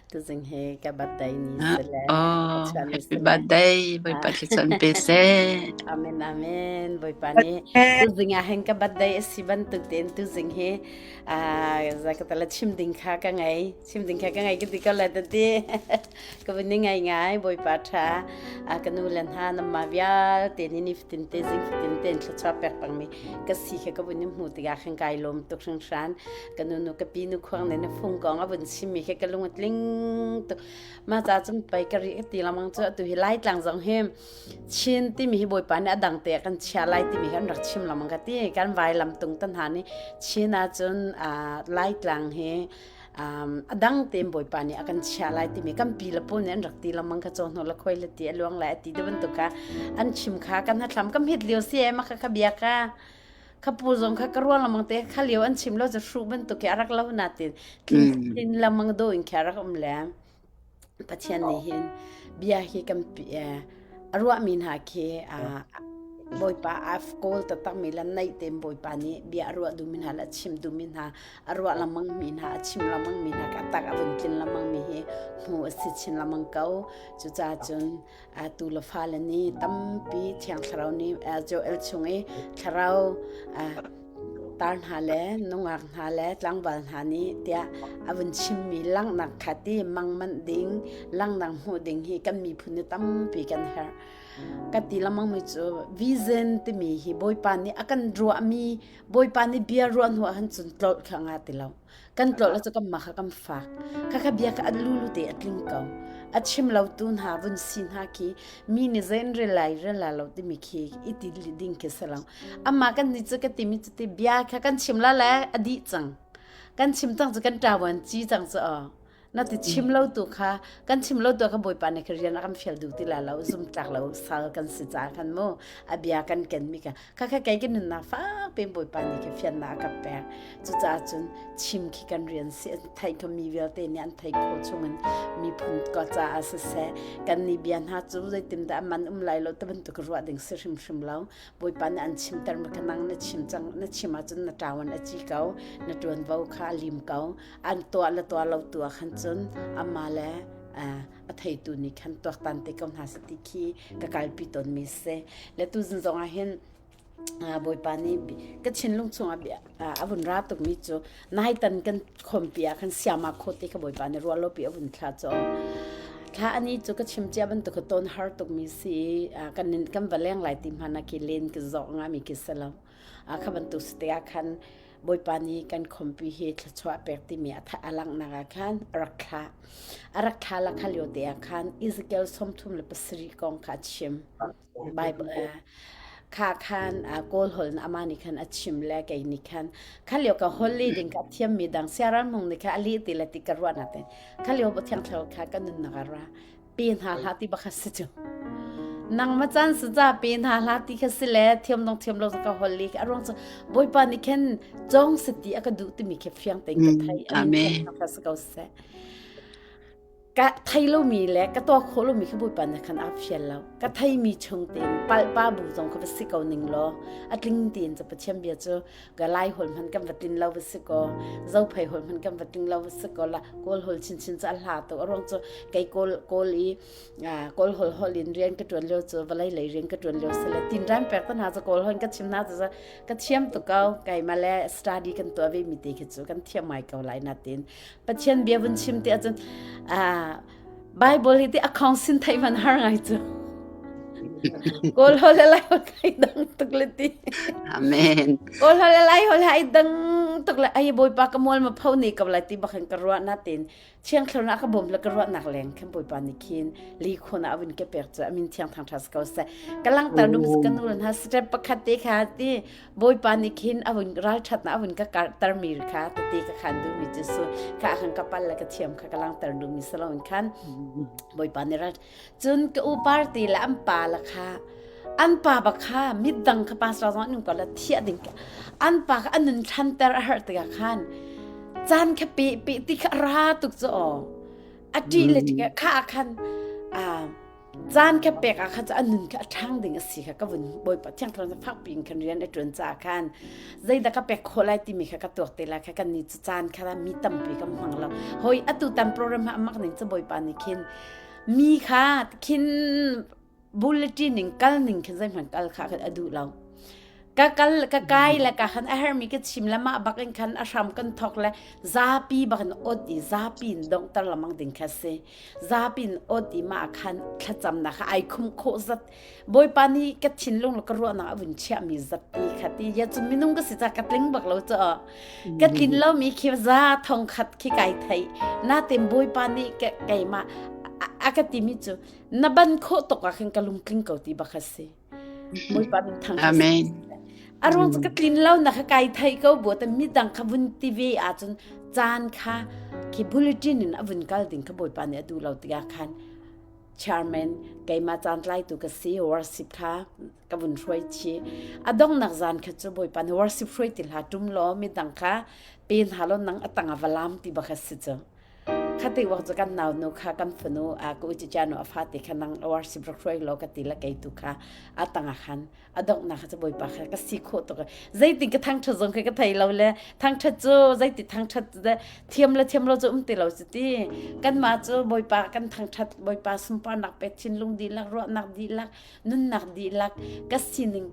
Tuzing hi ka birthday ni si le ka Oh, chuah ni happy si le. birthday. Bawipa thluachuah pe seh. Amen amen. Bawipa nih tuzing ah hin ka birthday a si bantuk tein tuzing hi ah zakatala chim ding kha ka ngei. Chim ding kha ka ngei ka ti ko le tati. Ka vun ni ngai ngai Bawipa tha ka nu le hna namma vialte ni ni fatin te zing fatin te thluachuah pek pangmi ka si kha ka vun ni hmu tikah khan kai lawm tuk hringhran. Ka nu nu ka pi nu khuang ne na fung kong a vun chimmi kha ka lung a tling tuk. Ma ca cun pei ka ri ka ti lamang cu atu hi Laitlang zong hi Chin timi hi Bawipa nih a dang te kan chia lai timi hi an rak chim lamang ka ti. Kan vailam tung tan hna nih Chin ahcun Laitlang hi a dang tein Bawipa nih a kan chia lai timi kan pi le pawl nih an rak ti lamang kha caw hnu la khoi le ti a luang lai a ti te bantuk kha an chim kha kan hnathlam kam hit lio si ma kha kha bia ka kha pu zong kha ka ruang lamang te kha lio an chim lo cu hru bantuk khi a rak lo na tin tlin lamang do in kha rak um le Pathian nih hin bia hi kan a ruahmi hna khi Bawipa a kawl taktakmi le naih tein Bawipa nih bia a ruah duhmi hna le a chim duhmi hna a ruah lengmangmi hna a chim lengmangmi hna ka tak a vun tlin lengmangmi hi hmu a si chin lengmang ko. Cucaah cun tu le fale nih tampi Thiang Thlarau nih Joel chung i Thlarau tar hna le nungak hna le tlangval hna nih tiah a vun chimmi langhnak kha ti mang manh ding langhnak hmuh ding hi kan miphun nih tampi kan herh ka ti lengmang mi cu vision timi hi bawipa nih a kan ruahmi bawipa nih bia ruah hnu ah khan cun tlolh kha nga ti lo Kan tlolh cu kan mah kha kan fak. Khakha bia kha a lulu te a tling ko. A chim lo tu hna vun si hna khi mi nih zein rel lai rel la lo timi khi i ti ding khi si lo. Amah kan nih cu ka timi cu ti bia kha kan chim la le a dih cang. Kan chim cang cu kan ṭavuan ci cang cu aw. Na ti chim lo tu kha kan chim lo tu kha Bawipa nih kha rian a kan fial duh ti la lo zumtlak lo sal kan si ca khan mu a bia kan ken mi kha kha kha kei ka nunnak fak pe Bawipa nih kha fiannak a ka pek cucaah cun chim khi kan rian si an thei kho mi vialte nih an thei kho chungin miphun ka caah siseh kan nih bia hna cu zeitin dah man um lai lo te bantuk ruah ding si hrimhrim lo Bawipa nih an chimter ma kha nang na chim cang na chim ahcun na ṭawan a ci ko na ṭuanvo kha a lim ko an tuah le tuah lo tu ah khan cun amah le a theitu nih khan tuaktan te ko hna seh ti khi ka kalpi tawnmi si le tu zun zong ah hin Bawipa nih ka thinlung chungah a vun ra tukmi cu naitan kan khawmpi ah khan siama khawt ti kha Bawipa nih ruah lopi a vun thla caw thla ani cu ka chim cia bantuk ka ton har tukmi si kan kan va leng lai ti hmanh ah khi len ka zawh ngami khi si lo kha bantuk si tikah khan Bawipa nih kan khawmpi hi thluachuah pek timi a a langhnak ah khan a rak thlah. A rak thlah la kha lio te ah khan Ezekiel 37 kong kha a chim. Bible kha khan Kawl holh in amah nih khan a chim le kei nih khan kha lio ka holh li ding ka thiammi dang siaran mung nih kha a lih ti le ti ka ruahnak te kha lio Pathian thlarau kha ka nunnak a ra pe hna hlah ti bak si cu nang ma caan sa ca pe hna hlah ti kha si le thiam dong thiam lo ka hol li a ruang cu bawipa nih khin cong si ti a ka duh timi khi fiang tein ka thei amen ka si ko seh ka thei lomi le ka tuah khawh lomi kha bawipa nih khan a fial lo ka theimi chung tein palpa bu zong kha va si ko ning law a tling tein ca pathian bia cu ka lai hol hman kan va tlin lo va si ko zophei hol hman kan va tling lo va si ko la kawl hol chinchin cu a hla tuk a ruang cu kei kawl kawl i kawl hol hol in rian ka tuan lio cu vawlei lei rian ka tuan lio si le tin ran pek tan ha cu kawl hol ka chim na cu ka thiam tuk ko kai ma le study kan tuah ve mi te khi cu kan thiam ngai ko lai na tin pathian bia vun chim ti ahcun Bible hi ti a khong sin theih man har ngai cu. Kawl hol le lai hol kai dang tuk le ti. Amen. Kawl hol le lai hol hai dang tuk le ai bawipa ka mual ma pho ni ko lai ti bakhan ka ruah na tin thiang thlarau na ka bom le ka ruah nak leng khan bawipa ni khin li khon a vun ke pek chu amin thiang thang thas ko se ka lang tar dum ka nu na step pakhat te kha ti Bawipa nih khin a vun ralṭhatnak a vun ka karhtermi kha tete ka khan duhmi cu su kha khan ka pal le ka thiam kha ka langhter duhmi si loin khan Bawipa nih ral cun ka u party le an pa le kha an pa ba kha midang kha pastor zong an um ko la thiah ding an pa kha an nun thlanter a harh tikah khan caan kha pe pe ti kha ra tuk cu aw a ṭih le kha khan ah. Caan ka pek ah khan cu a nun kha a ṭhang ding a si kha ka vun Bawipa Thiang Thlarau nih fakpi in khan rian a ṭuan caah khan zeidah ka pek khawh lai timi kha ka tuak te lai kha kan nih cu caan kha mi tampi kan hmang lo. Hoi atu tan program ha amak ning cu Bawipa nih khin mi kha khin bulletin ning kal ning khin zeihmanh kal kha a duh lo. Ka kal ka kai le ka khan a hermi ka chim le mah bak in khan a hram kan thok le zapi bak in ot i zapi in donghter lamang ding kha si. Zapi in ot i mah khan thlacamnak kha ai khum khawh zat Bawipa nih ka thinlung le ka ruahnak a vun chiahmi zat ti kha ti ya cu minung ka si ca ka tling bak lo cu ka tlin lomi khi za thong khat khi kai thei natin Bawipa nih keimah a ka timi cu na ban khawh tuk ah khin ka lungtling ko ti bak a si Bawipa min thang Amen. A ruang cu ka tlin lo na kha kai thei ko bu ta midang kha vun ti ve ahcun caan kha khi bulletin in a vun kal ding kha Bawipa nih a duh lo tikah khan chairman keimah caan tlaitu ka si worship kha ka vun hruai chi a dongnak zan kha cu Bawipa nih worship hruai ti hla tum law midang kha pe hna lo nang atang a valam ti bak a si cu Khati wak cu kan nau nu kha kan fanu a ka uci nu a fate kha nang worship rak hruai law ka ti la kei tu kha a tang ah khan a donghnak kha cu bawipa kha ka si khawh tuk zeitin ka thangṭhat zong kha ka thei lo le thangṭhat cu zeiti thangṭhat thiam le thiam lo cu um ti lo cu ti kanmah cu bawipa kan thangṭhat bawipa sunparnak pe thinlung dihlak ruahnak dihlak nunnak dihlak ka sining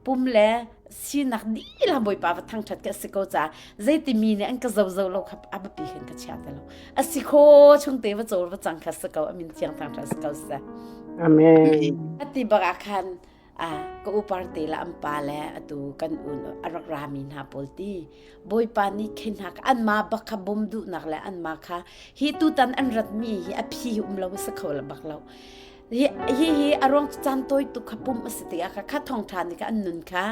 pum le sinak dihlak Bawipa va thangṭhat ka si ko caah zeiti mi nih an ka zozo lo kha a biapi khan ka chia te lo a si kho chung te va cawl va cang kha si ko amin thiang thangṭhat si ko seh Amen. Ati bak ah khan a ka upar te la an pa le atu kan un a rak rami hna pawl ti Bawipa nih khin hna an ma bak kha bum duhnak le an ma kha hi tutan an rat mi hi a phi um lo si kho la bak lo Hi hi a ruang cu caan tawi tuk kha pum a si tikah kha kha thawngṭha nih kha an nun kha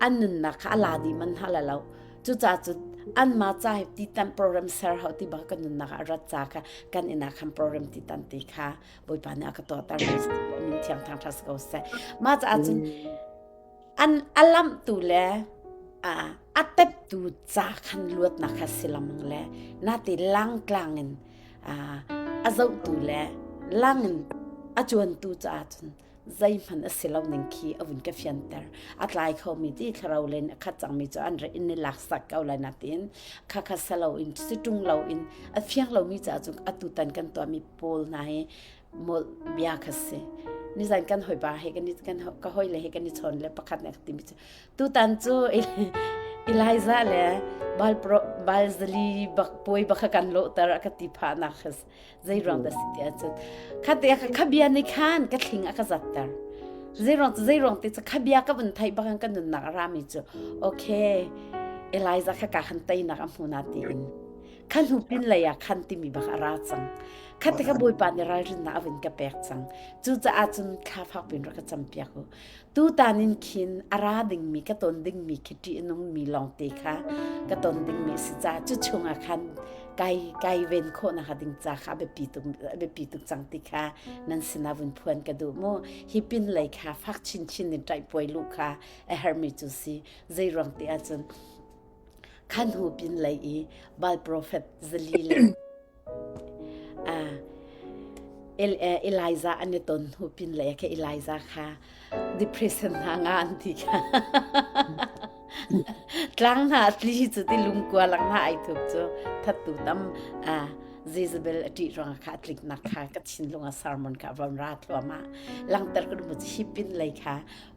an nunnak kha a la dih man hna lo. Cucaah cun anmah ca hi titan program ser hau ti bak kan nunnak ah a rat ca kha kan inn ah khan program titan ti kha Bawipa nih a ka tuahter mi min thiang thangṭhat si ko seh. Mah caah cun an a lamhtu le a teptu ca khan luatnak kha si lamang le nate langtlang in a zohtu le lang in a cuantu caah cun zeihmanh a si lo ning khi a vun ka fianter a tlai khomi ti thlarau len a khat cangmi cu an in i laksak ko lai na tiin kha kha salo in si ṭung lo in a fiang lomi caah cun atu tan kan tuahmi pawl hna hi molh bia kha si nizan kan hawipa he kan kan ka hoi le he kan i chawn le pakhat nih a timi cu tutan cu Eliza le Baal pro Baal zali bak puai bak kha kan lawhter a ka ti phah nak kha zei ruang dah si ti ahcun khate kha kha bia nih khan ka thling a ka zatter zei ruang zei ruang te cu kha bia ka vun theih bak kan nunnak a rami cu okay Eliza kha ka khan teinak a hmu na tiin kha hnu pin lei ah khan timi bak a ra cang kha te kha bawipa nih ralrinnak a vun ka pek cang cucaah cun thla fak pin rak ka campiak u tutan in khin a ra dingmi ka ton dingmi khi ṭih a nungmi lawngte kha ka ton dingmi a si caah cu chungah khan kai kai ven khawh nakhnga ding ca kha a biapi tuk a biapi tuk cang ti kha nan sinah vun phuan ka duh mu hi pin lei kha fak chinchin in ṭaihpuai luh kha a herhmi cu si zei ruang ti ahcun Khan hnu pin lei i Baal profet zali le Elijah an i ton hnu pin lei ah khin Elijah kha depression hna nga an ti kha. Tlang hna a tli cu ti lungkua lak hna ai thup cu thattu tam Jezebel a ṭih ruangah kha a tliknak kha ka thinlung ah sermon kha a von ra thluahmah. Langhter ka duh hi pin lei kha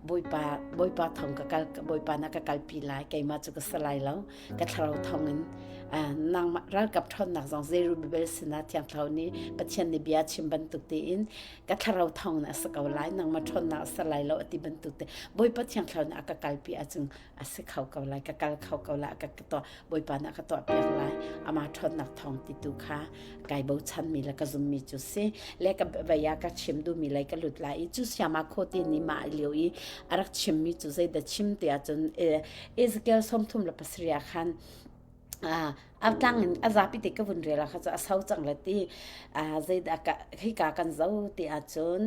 Bawipa Bawipa thong ka kal Bawipa na ka kalpi lai keimah cu ka si lai lo ka thlarau thong in nangmah ralkap ṭhawnnak zong Zerubbabel sinah Thiang Thlarau nih Pathian nih bia chim bantuk tein ka thlarau thong in a si ko lai nangmah ṭhawnnak a si lai lo a ti bantuk te Bawipa Thiang Thlarau nih a ka kalpi ahcun a si kho ko lai ka kal kho ko lai ka tuah Bawipa nih a ka tuah piak lai amah ṭhawnnak thawng ti tu kha kai bochanmi le ka zummi cu si le ka vei ah ka chim duhmi lei ka lut lai i cu siama khuate nih mah lio i a rak chimmi cu zeidah chim ti ahcun Ezekiel 37 ah khan a tlang in a zapi te ka vun rel ah kha cu a so cang le ti zeidah ka hika kan zo ti ahcun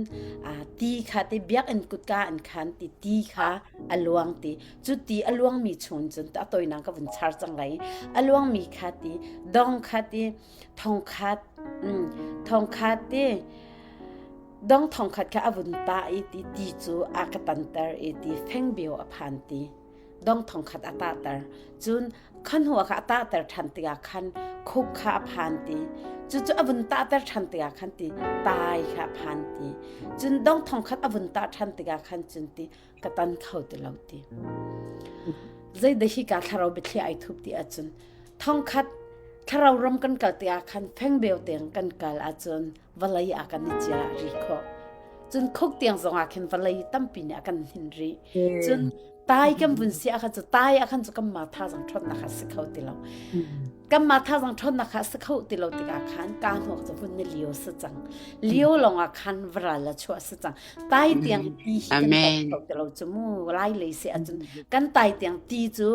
ti kha ti biakinn kutka in khan ti ti kha a luang ti cu ti a luangmi chung cun a toinak ka vun char cang lai a luangmi kha ti dong kha ti thongkhat thongkhat ti. Dong thongkhat kha a vun tah i ti ti cu a ka tanter i ti fengbio a phan ti. Dong thongkhat a tahter. Cun khanhua kha a tahter ṭhan tikah khan khuk kha a phan ti. Cucu a vun tahter ṭhan tikah khan ti tai kha a phan ti. Cun dong thongkhat a vun tah ṭhan tikah khan cun ti ka tan kho ti lo ti. Zeidah hi ka thlarau biathli ai thup ti ahcun thongkhat thlarau ram kan kal tikah khan fengbeo tiang kan kal ahcun vawlei ah kan i cia rih khawh. Cun khuk tiang zong ah khin vawlei tampi nih a kan hnin rih. Cun tai kan vun si ah khan cu tai ah khan cu kan mah thazang ṭhawnnak kha si kho ti lo. Kan mah thazang ṭhawnnak kha si kho ti lo tikah khan ka hnuk cu vun ni lio si cang. Lio lawng ah khan varal la chuah si cang. Tai tiang ti hi kan tai kho ti lo cu mu lai lei si ahcun kan tai tiang ti cu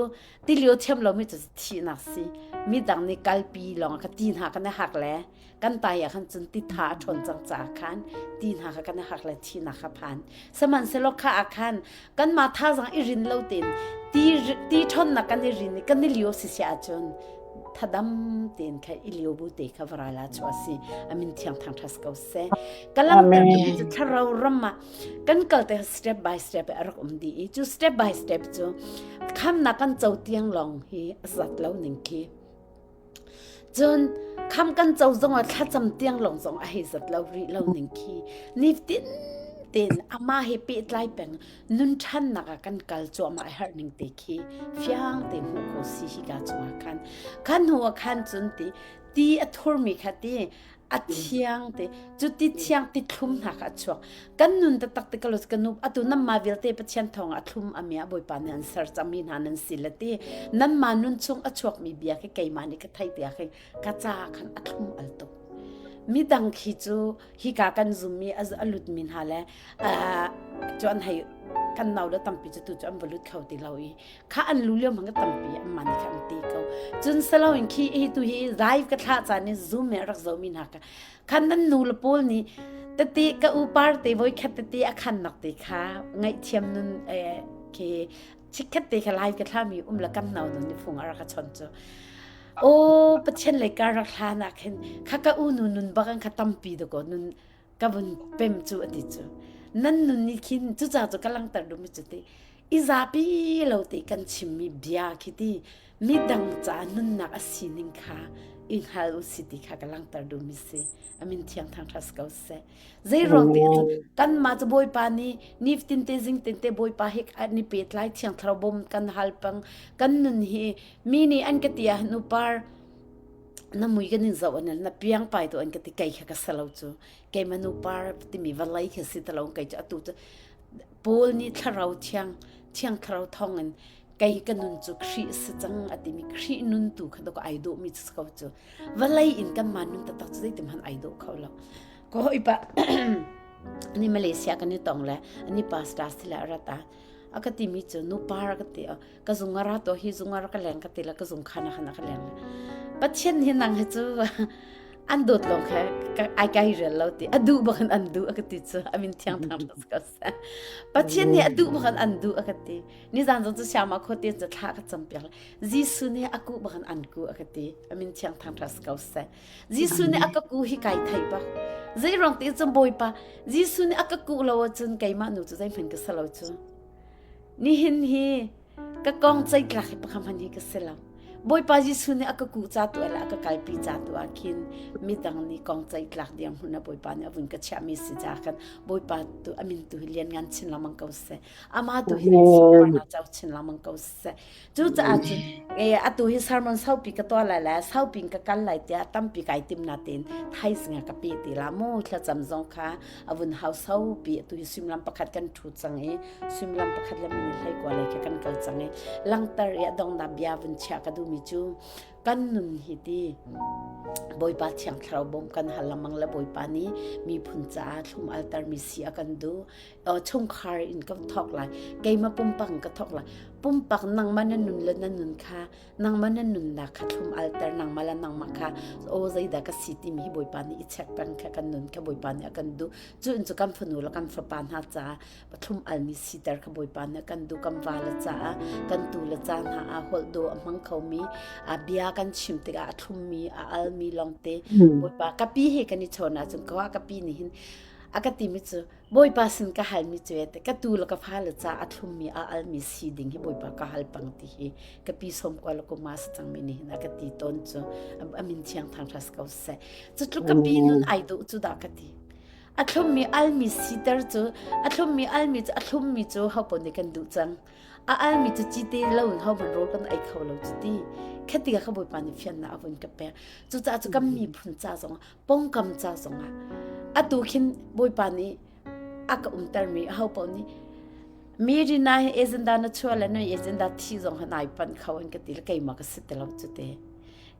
ti lio thiam lomi cu thihnak si. Midang nih kalpi lawng ka ti hna kan i hak le kan tai ah khan cun ti tha a ṭhawn cang caah khan ti hna kha kan i hak le thihnak kha phan sihmanhsehlaw kha ah khan kanmah thazang i rin lo tein ti ti ṭhawnnak kan i rin i kan i lio si si ahcun thadam tein kha i lio bu te kha varal ah chuah si amin thiang thang ṭhas ko seh ka lamter cu thlarau ram ah kan kal te step by step a rak um dih i cu step by step cu khamnak kan co tiang lawng hi a zat lo ning khi Cun kham kan co zongah thlacam tiang lawng zong a hei zat lo rih lo ning khi nitin tein amah he pehtlai peng nun ṭhannak ah kan kal cuahmah a herh ning te khi fiang tein hmuh khawh si hi ka chungah khan khan hnu ah khan cun ti ti a thurmi kha ti a thiang te cu ti thiang ti thlum hna kha a chuak kan nun taktak te kalo kan nu atu nan ma vialte pathian thawng a thlum amia bawipa nih an ser cangmi hna nan si le ti nan ma nun chung a chuakmi bia khi keimah nih ka thei tia khi ka ca khan a thlum al tuk midang khi cu hika kan zummi a lutmi hna le cu an hei kan nau le tampi cu tu cu an va lut kho ti lo i kha an lu lio hmang tampi an man kha an ti ko cun saloin khi hi tu hi live ka thlah caan in zoom in rak zomi hna ka khan nan nu le pawl nih tete ka u par te voi khat tete a khan nak te kha ngaihthiam nun khi chikkhat te kha live ka thla mi um la kam nau nun ni phung a rak chon chu o pathian le ka rak hla na khin kha ka u nu nun bakan kha tampi do ko nun ka vun pem cu a ti cu nan nun nih khin cuca cu ka langhter duhmi cu ti i zapi lo te kan chimmi bia khi ti midang ca nunnak a sining kha i hngal u si ti kha ka langhter duhmi si amin thiang thang ṭhas ko seh zei ruang ti cu kanmah cu bawipa nih niftin te zing tin te bawipa hi ni pehtlai thiang thlarau bawm kan hal pang kan nun hi mi nih an ka ti ah nu par na mui kan in zoh an na piang pai tu an ka ti kei kha ka salo cu keima nu par timi vawlei kha si talo kei cu atu cu Paul nih thlarau thiang thiang thlarau thawng in kei ka nun cu Khrih si cang a timi Khrih nun tu kha dok ai dawh mi cu ko cu vawlei in kan ma nun taktak cu zeitim han ai dawh kho lo ko hoi pa ni Malaysia kan i tong le ani pastor sila rata a ka timi cu nu par ka ti ka zung a ra to hi zung a ra ka leng ka ti la ka zung khana khana ka leng pathian hi nang hi cu an dawt lawng kha ai kai rel lo ti a duh bak in an duh a ka ti cu amin thiang thang ka sa pathian nih a duh bak in an duh a ka ti nizan zong cu siama kho te cu thla ka cam piak Jesuh nih a ku bak in an ku a ka ti amin thiang thang ko seh Jesuh nih a ka ku hi kai thei bak zei ruang ti cun bawipa Jesuh nih a ka ku lo ahcun keimah nu cu zeihmanh ka si lo cu Nihin hi ka kong ceitlak hi pakhat hmanh hi ka si lo. Bawipa Jesuh nih a ka kuh ca tu le a ka kalpi ca tu ah khin midang nih kong ceitlak dirhmun ah Bawipa nih a vun ka chiahmi si ca khan Bawipa tu a min tu hi lian ngan chin lengmang ko seh. Amah tu hi sunparnak co chin lengmang ko seh. Cucaah cun atu hi sermon saupi ka tuah lai le saupi in ka kal lai tiah tampi kai tim natein thaizing ah ka pe ti la mu thlacam zong kha a vun hau saupi atu hi suimilam pakhat kan ṭhu cang i suimilam pakhat le minute 19 lei kha kan kal cang i langter i a donghnak bia vun chiah ka duhmi cu kan nun hi ti Bawipa Thiang Thlarau bawm kan hal lengmang le Bawipa nih miphun caah thlum altermi si a kan duh chungkhar in ka thawk lai keimah pumpak in ka thawk lai pumpak nangmah na nun le na nun kha nangmah na nunnak kha thlum alter nangmah le nangmah kha o zeidah ka si timi hi bawipa nih i check peng kha kan nun kha bawipa nih a kan duh cu in cu kan fanu le kan fapa hna caah thlum almi siter kha bawipa nih a kan duh kan va le caah kan tu le ca hna ah holh do a hmang khomi a bia kan chim tikah a thlummi a almi lawngte bawipa ka pi he kan i chawn ahcun ka ka pi nih hin. A ka timi cu Bawipa sin ka halmi cu te ka tu le ka fale ca a thlummi a almi si ding hi Bawipa ka hal pang ti hi ka pi som kwa le kuma sa cangmi nih hin a ka ti tawn cu a min thiang thang hras ko seh. Cu tluk ka pi nun ai duh cu dah ka ti. A thlummi almi siter cu a thlummi almi cu a thlummi cu ho paoh nih kan duh cang. A almi cu cite lo in ho hmanh rawl kan ei kho lo cu ti. Kha tikah ka Bawipa nih fiannak a vun ka pek. Cucaah cu kan miphun ca zong pongkam ca zongah atu khin Bawipa nih a ka umtermi aho paoh nih Mary na hi agenda na chuah le na agenda thi zong han ai pan kho an ka ti le keimah ka si ti lo cu te.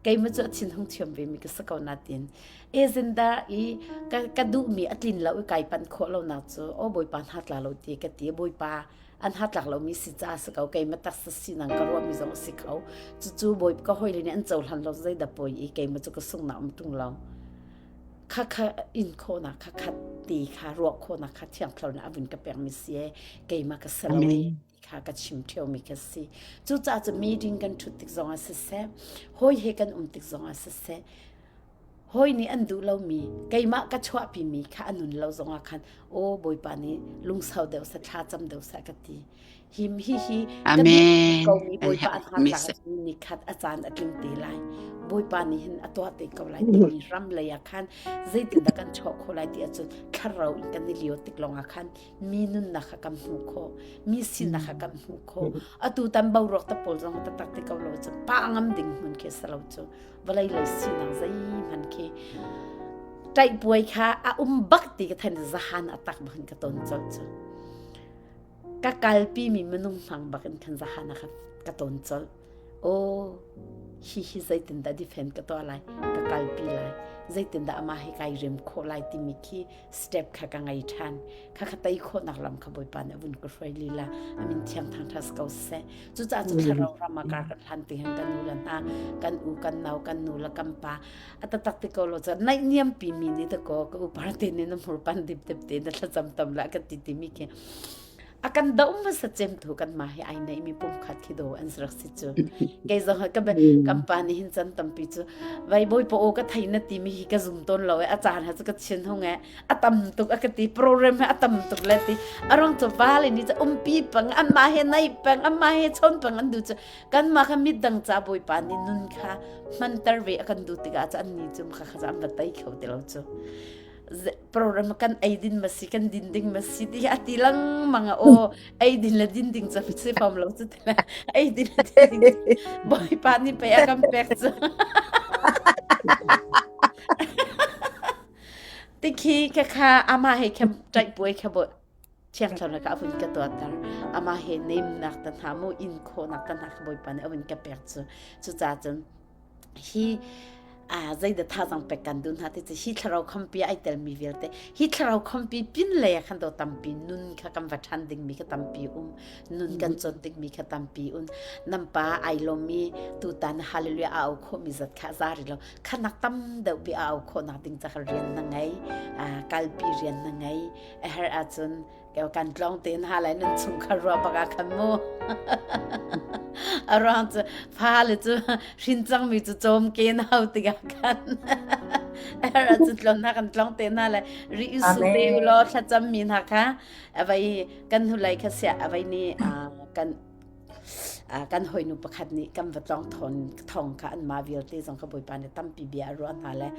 Keimah cu a thin hung thiam ve mi ka si ko na tin. Agenda i ka, ka duhmi a tlin lo i kai pan khawh lo nak cu o Bawipa hna tla lo ti ka ti Bawipa an hatlak lomi si ca si ko keimah taksa sinak ka ruahmi zong a si kho cucu bawi ka hawile nih an cohlan lo zeidah pawi i keimah cu ka sungnak um tung lo kha kha in khawhnak kha khat ti kha ruah khawhnak kha thiang thlarau nih a vun ka pekmi si e keimah ka si lo e kha ka chim ṭheomi ka si cucaah cu meeting kan ṭhut tik zongah siseh hawi he kan um tik zongah siseh Hawi nih an duh lomi keimah ka chuahpimi kha a nun lo zongah khan aw Bawipa nih lungsau deuh seh thlacam deuh seh ka ti. Hi hi hi ka duh komi Bawipa a hnatlak ni khat a caan a tling te lai. Bawipa nih hin a tuah te ko lai timi ram lei ah khan zeitindah kan chuah khawh lai ti ahcun thlarau in kan i lio tik lawngah khan mi nunnak kha kan hmuh khawh mi sinak kha kan hmuh khawh atu tan boruak te pawl zong taktak ti ko lo cu pa ngam ding hmun khi si lo cu vawlei lei sinak zeihmanh khi ṭaihpuai kha a um bak ti ka thein zahan a tak bak in ka ton colh cu ka kalpi mi minung hmang bak in khan zahan a ka ton colh aw hi hi zeitindah defend ka tuah lai ka kalpi lai zeitindah amah hi kai rem khawh lai timi khi step kha ka ngei ṭhan kha kha tei khawhnak lam kha Bawipa nih a vun ka hruai lila amin thiang thangṭhat ko seh cucaah cu thlarau ram ah kar kan hlan ti hin kan u le hna kan u kan nau kan nu le kan pa a taktak ti ko lo cu naih niam pi mi nih ta ko ka u par te nih na hmur pan dip dip te na thlacam tam la ka ti ti mi khi a kan do hmasa cem tu kan mah hi ai nei mi pumkhat khi do an rak si cu kei zong ka kan pa nih hin chan tampi cu vai bawi pa o ka thei na ti mi hi ka zum ton lo e a caan ha cu ka chin hung e a tam tuk a ka ti program he a tam tuk le ti arong cu va le ni cu umpi pang an mah he nai pang an mah he chon pang an du cu kan mah kha mit dang ca bawipa nih nun kha hmanter ve a kan du tikah cu an ni cu kha kha an va tei kho ti lo cu program kan ei din ma si kan din ding ma si ti a ti lengmang a aw ei din le din ding cu si fam lo cu ti ei din le din ding bawipa nih pei a kan pek cu Tikhi ka kha amah he khem ṭaih puai kha bo thiang thlarau ka avun ka tuahter amah he nemnak ta hna mu in khawhnak ta hna kha Bawipa nih avun ka pek cu cucaah cun hi a zeidah thazang pek kan duh hna ti cu hi thlarau khampi ai telmi vialte hi thlarau khampi pin lei ah khan do tampi nun kha kan va ṭhan dingmi kha tampi um nun kan cawn dingmi kha tampi un nam pa ai lomi tutan hallelujah a au khawhmi zat kha za ri lo khanak tam deuh pi a au khawhnak ding ca rian na ngei kalpi rian na ngei a herh ahcun kan tlong te hna lai nan chungkhar ruah bak ah khan mu a ruang cu fale cu hrin cangmi cu cawm ke hau tikah khan a herh ahcun tlon hna kan tlong te hna lai ri usu te u law thlacam mi hna kha avai kan hnulei kha sia avai ni kan Kan hawinu pakhat nih kan va tlawng thawng kha anmah vialte zong kha Bawipa nih tampi bia a ruah hna le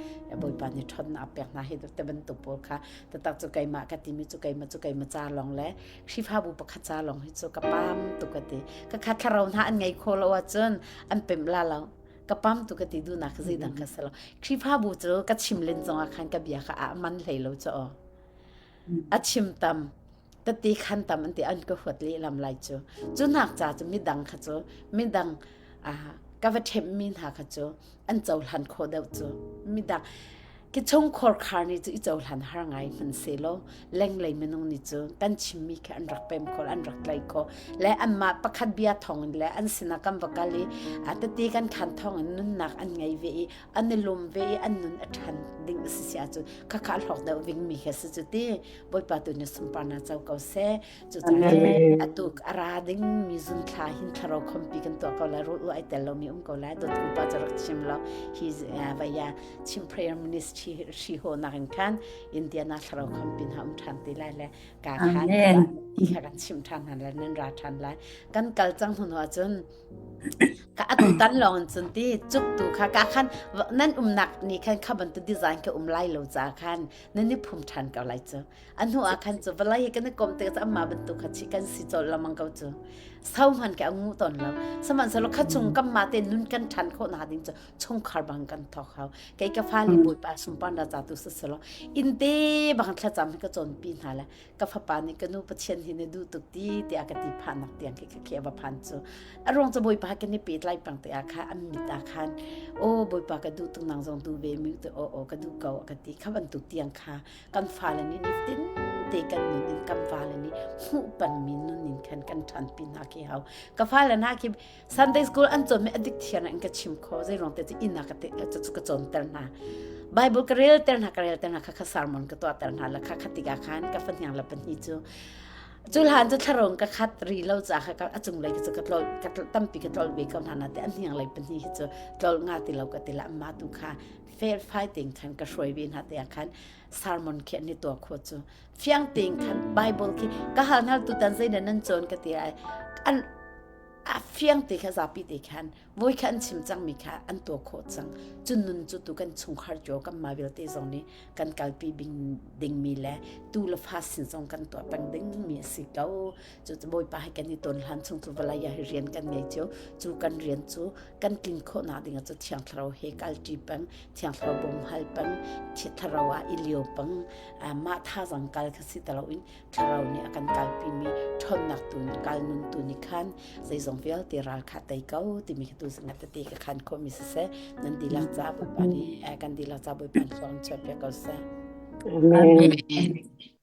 Bawipa nih ṭhawnnak a pek hna hi te bantuk pawl kha taktak cu keimah ka timi cu keimah cu keimah ca lawng le Khrihfabu pakhat ca lawng hi cu ka pam tuk ka ti. Ka kha thlarau hna an ngei kho lo ahcun an pemh la lo. Ka pam tuk ka ti duhnak kha zeidang kha si lo. Khrihfabu cu ka chim len zongah khan ka bia kha a man hlei lo cu aw. A chim tam. tete khan tam an ti an ka huat lehlam lai cu cu nak ca cu midang kha cu midang ka va ṭhemmi hna kha cu an cohlan khawh deuh cu midang ki chungkhar khar nih cu i cohlan har ngai hman selaw lenglei minung nih cu kan chimmi khi an rak pem kho an rak tlai kho le anmah pakhat bia thawng in le an sinah kan va kal i tete kan khan thawng in nunnak an ngei ve i an i lum ve i an nun a ṭhan ding a si si ahcun khakha hlawk deuh vingmi kha si cu ti Bawipa tu nih sunparnak co ko seh. Cucaah atu a ra ding mi zun thla hin thlarau khompi kan tuah ko lai rul u ai tel lomi um ko lai dawt upa cu rak chim lo hi vaya chim prayer ministry. Hri ho nak in khan Indiana thlarau kham pin ha um ṭhan ti lai le ka khan ti kha kan chim ṭhan hna lai nan ra ṭhan lai. Kan kal cang hnu ahcun ka atu tan lawng cun ti cuk tu kha ka khan nan umnak nih khan kha bantuk design ka um lai lo ca khan nan i phum ṭhan ko lai cu. A hnu ah khan cu vawlei hi kan i kom tik amma bantuk kha chi kan si colh lamang ko cu. Sau hman ke a ngu ton lo. Sihmanhsehlaw kha chung kam ma te nun kan ṭhan khawh na ding cu chungkhar bang kan thok hau. Kei ka fale bawipa sunpar na ca tu siselaw inn te bang thlacam hi ka cawnpi hna le ka fapa nih ka nu Pathian hi na duh tuk ti tiah ka ti phahnak tiang khi ka khi va phan cu. A ruang cu bawipa kan i pehtlai pang te ah kha an mit ah khan o bawipa ka duh tuk nang zong duh ve mi te o o ka duh ko ka ti kha bantuk tiang kha kan fale nih nifatin te kan nun in kan fale nih hmuh pengmi nun in khan kan ṭhanpi hna khi hau. Ka fale hna khi Sunday school an cawnmi a dik thiang in ka chim kho zei ruang te cu inn ah ka te cu ka cawnter hna. Bible ka relter hna ka relter hna kha kha sermon ka tuahter hna la kha kha tikah khan ka fahniang le pahnih cu cu hlan cu thlarong ka khat ri lo ca kha a cunglei cu ka tlol ka tampi ka tlol ve ko hna na te an hniang lei pahnih hi cu tlol nga ti lo ka ti la amma tu kha felfai tein khan ka hruai ve hna te ah khan sermon khi an i tuah khawh cu. Fiang tein khan Bible khi ka hal hna tutan zei nan cawn ka ti ai an a fiang te kha zapi te khan voi kha an chim cangmi kha an tuah khawh cang. Cun nun cu tu kan chungkhar cio kan mah vialte zong nih kan kalpi bing dingmi le tu le fa sin zong kan tuah peng dingmi a si ko. Cu Bawipa he kan i ton hlan chung cu vawlei ah hi rian kan ngei cio. Cu kan rian cu kan tlin khawhnak ding ah cu Thiang Thlarau he kalṭi peng, Thiang Thlarau bawm hal peng, Thlarau ah i lio peng, mah thazang kal kha si ti loin Thlarau nih a kan kalpimi ṭhawnnak tu kal nun tu nih khan zeizong vialte ral kha tei ko timi khi tu sinah tete ka khan khawhmi siseh nan dihlak ca Bawipa nih kan dihlak ca Bawipa nih thluang chuah piak ko seh. Amen.